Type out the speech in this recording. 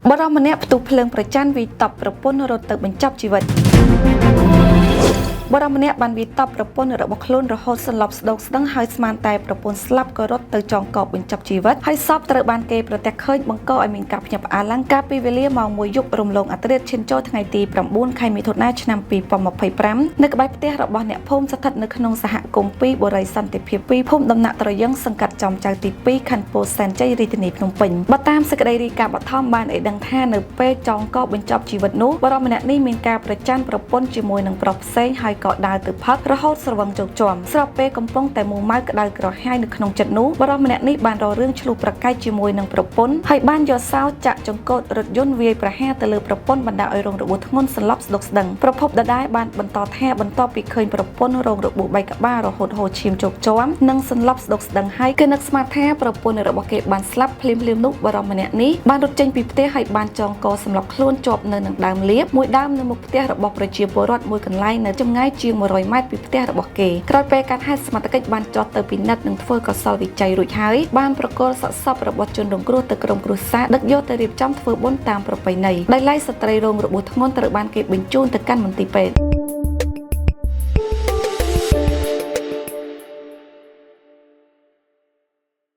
បុរសម្នាក់ផ្ទុះភ្លើងប្រច័ណ្ឌវាយតប់ប្រពន្ធរត់ទៅបញ្ចប់ជីវិតបុរសម្នាក់បានវាយតប់ប្រពន្ធរបស់ខ្លួនរហូតសន្លប់ស្ដោកស្ដឹងហើយស្មានតែប្រពន្ធស្លាប់ក៏រត់ទៅចងកបញ្ចប់ជីវិតហើយសពត្រូវបានគេប្រទះឃើញបង្កឲ្យមានការភ្ញាក់ផ្អើលឡើងកាលពីវេលាម៉ោង1យប់រំលងអាធ្រាត្រឈានចូលថ្ងៃទី9ខែមិថុនាឆ្នាំ2025នៅក្បែរផ្ទះរបស់អ្នកភូមិស្ថិតនៅក្នុងសហគមន៍2បុរីសន្តិភាព2ភូមិដំណាក់ត្រយឹងសង្កាត់ចំចៅទី2ខណ្ឌពោធិ៍សែនជ័យរាជធានីភ្នំពេញបើតាមសេចក្តីរាយការណ៍បឋមបានឲ្យដឹងថានៅពេលចងកបញ្ចប់ជីវិតនោះបុរសម្នាក់នេះមានការប្រច័ណ្ឌប្រពន្ធជាមួយនឹងប្រុសផ្សេងហើយក៏ដើរទៅផឹករហូតស្រវឹងជោគជាំស្របពេលកំពុងតែមួម៉ៅក្តៅក្រហាយនៅក្នុងចិត្តនោះបុរសម្នាក់នេះបានរករឿងឆ្លោះប្រកែកជាមួយនឹងប្រពន្ធហើយបានយកសោចាក់ចង្កូតរថយន្តវាយប្រហារទៅលើប្រពន្ធបណ្ដាលឲ្យរងរបួសធ្ងន់សន្លប់ស្ដុកស្ដឹងប្រភពដដែលបានបន្តថាបន្ទាប់ពីឃើញប្រពន្ធរងរបួសបែកក្បាលរហូតហូរឈាមជោគជាំនិងសន្លប់ស្ដុកស្ដឹងហើយគឺនឹកស្មានថាប្រពន្ធរបស់គេបានស្លាប់ភ្លាមៗនោះបុរសម្នាក់នេះបានរត់ចេញពីផ្ទះហើយបានចងកសម្លាប់ខ្លួនជាប់នៅនឹងដើមលៀបមួយដើមនៅមុខផ្ទះរបស់ប្រជាពលរដ្ឋមួយកន្លែងនៅចម្ងាយជាង100ម៉ែត្រពីផ្ទះរបស់គេក្រោយពេលកាត់ហេតុសមត្ថកិច្ចបានចុះទៅពិនិត្យនិងធ្វើកោសលវិច័យរួចហើយបានប្រគល់សាកសពរបស់ជនរងគ្រោះទៅក្រុមគ្រួសារដឹកយកទៅរៀបចំធ្វើបុណ្យតាមប្រពៃណីដោយឡែកស្ត្រីរងរបួសធ្ងន់ត្រូវបានគេបញ្ជូនទៅកាន់មន្ទីរពេទ្យ។